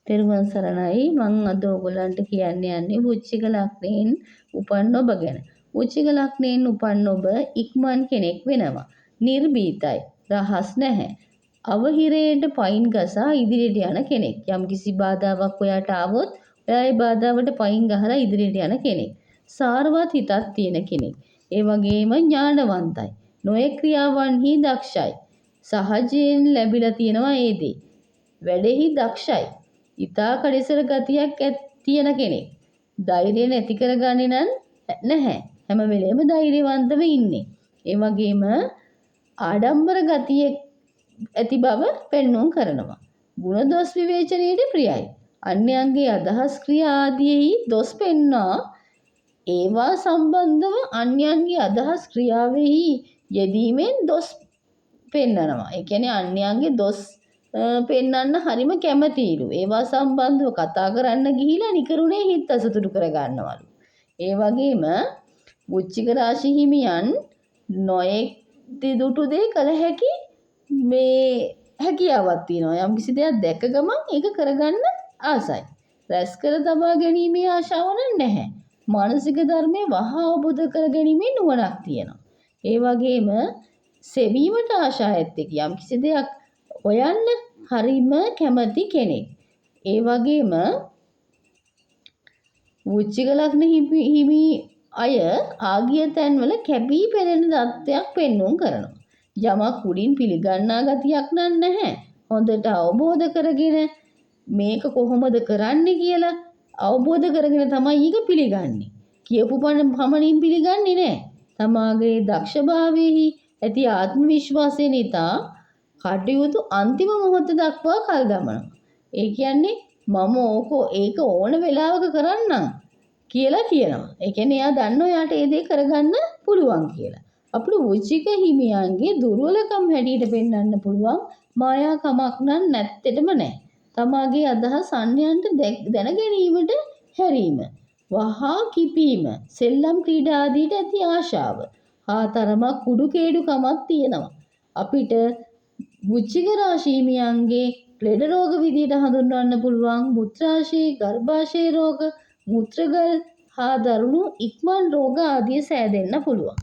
තෙරුවන් සරණයි. මං අද ඕගොල්ලන්ට කියන්න යන්නේ වෘශ්චික ලග්නයෙන් උපන් ඔබ ගැන. වෘශ්චික ලග්නයෙන් උපන් ඔබ ඉක්මන් කෙනෙක් වෙනවා. නිර්භීතයි. රහස් නැහැ. අවහිරයට පයින් ගසා ඉදිරියට යන කෙනෙක්. යම්කිසි බාධාවක් ඔයාට ආවොත් ඔයා ඒ බාධාවට පයින් ගහලා ඉදිරියට යන කෙනෙක්. සාරවත් හිතක් තියෙන කෙනෙක්. ඒ වගේම ඥානවන්තයි. නොයෙක් ක්‍රියාවන්හි දක්ෂයි. සහජයෙන් ලැබිලා තියෙනවා ඒ දේ. වැඩෙහි දක්ෂයි. ඉතා කඩිසර ගතියක් තියෙන කෙනෙක්. ධෛර්යය නැති කරගන්නේ නම් නැහැ. හැම වෙලේම ධෛර්යවන්තව ඉන්නේ. ඒ වගේම ආඩම්බර ගතිය ඇති බව පෙන්නුම් කරනවා. ගුණ දොස් විවේචනයට ප්‍රියයි. අන්‍යයන්ගේ අදහස් ක්‍රියා ආදියෙහි දොස් පෙන්වා ඒවා සම්බන්ධව අන්‍යයන්ගේ අදහස් ක්‍රියාවෙහි යෙදීමෙන් දොස් පෙන්නනවා. ඒ කියන්නේ අන්‍යයන්ගේ දොස් පෙන්වන්න හරිම කැමතිලු. ඒවා සම්බන්ධව කතා කරන්න ගිහිලා නිකරුණේ හිත අසතුටු කරගන්නවලු. ඒ වගේම වෘශ්චික රාශි හිමියන් නොයෙක් දුටු දේ කළ හැකි මේ හැකියාවක් තියෙනවා. යම්කිසි දෙයක් දැක්ක ගමන් ඒක කරගන්න ආසයි. රැස් කර තබා ගැනීමේ ආශාව නම් නැහැ. මානසික ධර්මය වහා අවබෝධ කර ගැනීමේ නුවණක් තියෙනවා. ඒ වගේම සෙවීමට ආශා ඇත්තෙක්. යම්කිසි දෙයක් හොයන්න හරිම කැමති කෙනෙක්. ඒ වගේම වෘශ්චික ලග්න හිමි අය ආගිය තැන්වල කැපී පෙනෙන තත්ත්වයක් පෙන්නුම් කරනවා. යමක් උඩින් පිළිගන්නා ගතියක් නම් නැහැ. හොඳට අවබෝධ කරගෙන මේක කොහොමද කරන්නේ කියලා අවබෝධ කරගෙන තමයි ඒක පිළිගන්නේ. කියපු පමණින් පිළිගන්නේ නෑ. තමාගේ දක්ෂභාවයෙහි ඇති ආත්ම විශ්වාසය නිසා කටයුතු අන්තිම මොහොත දක්වා කල් දමනවා. ඒ කියන්නේ මම ඕක ඒක ඕන වෙලාවක කරන්නම් කියලා කියනවා. ඒ කියන්නේ එයා දන්නවා එයාට ඒ දේ කරගන්න පුළුවන් කියලා. අපිට වෘශ්චික හිමියන්ගේ දුර්වලකම් හැටියට පෙන්වන්න පුළුවන් මායාකමක් නම් නැත්තෙටම නෑ. තමාගේ අදහස් අන්‍යයන්ට දැන ගැනීමට හැරීම, වහා කිපීම, සෙල්ලම් ක්‍රීඩා ආදීට ඇති ආශාව හා තරමක් කුඩුකේඩුකමක් තියෙනවා. අපිට වෘශ්චික රාශි හිමියන්ගේ ලෙඩ රෝග විදියට හඳුන්වන්න පුළුවන් මුත්‍රාශය, ගර්භාෂය රෝග, මුත්‍රගල් හා දරුණු ඉක්මන් රෝග ආදිය සෑදෙන්න පුළුවන්.